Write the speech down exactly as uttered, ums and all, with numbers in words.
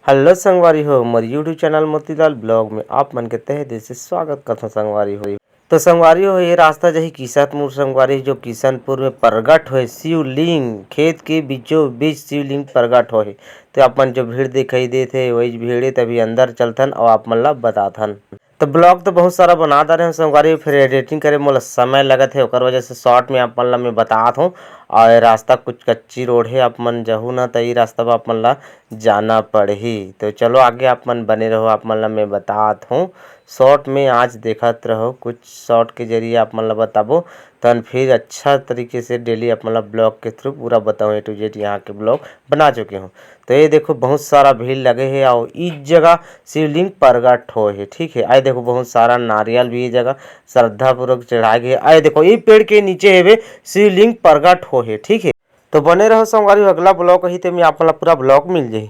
Hello संगवारी हो, मोर YouTube channel Motilal blog में आप मन के तहे दिल से स्वागत करथों संगवारी हो। तो संगवारी हो, ये रास्ता जही किसनपुर संगवारी, जो किसनपुर में प्रगट होए शिवलिंग, खेत के बीचों बीच शिवलिंग प्रगट होए। तो आप मन जो भीड़ दिखाई देत हे, वही भीड़ हे। तभी अंदर चलथन और आप मन ला बताथन। तो ब्लॉग तो बहुत सारा बना डारे हूँ संगवारी, फिर एडिटिंग करे मोला समय लगत हे, ओकर वजह से शॉर्ट में आप मन ला मैं बतात हूँ। और रास्ता कुछ कच्ची रोड हे, आप मन जहू ना, तो ये रास्ता में आप मन ला जाना पड़ही। तो चलो आगे आप मन बने रहो, आप मन ला मैं बतात हूँ शॉर्ट में। आज देखत रहो, कुछ शॉर्ट के जरिए आप मन ला बताबो, तन फिर अच्छा तरीके से डेली आप मन ला ब्लॉग के थ्रू पूरा बताऊँ, ए टू जेड यहाँ के ब्लॉग बना चुके हूँ। तो ये देखो, बहुत सारा भीड़ लगे हे और इस जगह शिवलिंग प्रगट होए हे, ठीक है। आए देखो, बहुत सारा नारियल भी ये जगह श्रद्धापूर्वक चढ़ाए गए। आए देखो, ये पेड़ के नीचे हेवे शिवलिंग प्रगट होए हे, ठीक है। तो बने रहो संगवारी हो, अगला ब्लॉग ही ते में आप मन ला पूरा ब्लॉग मिल जाही।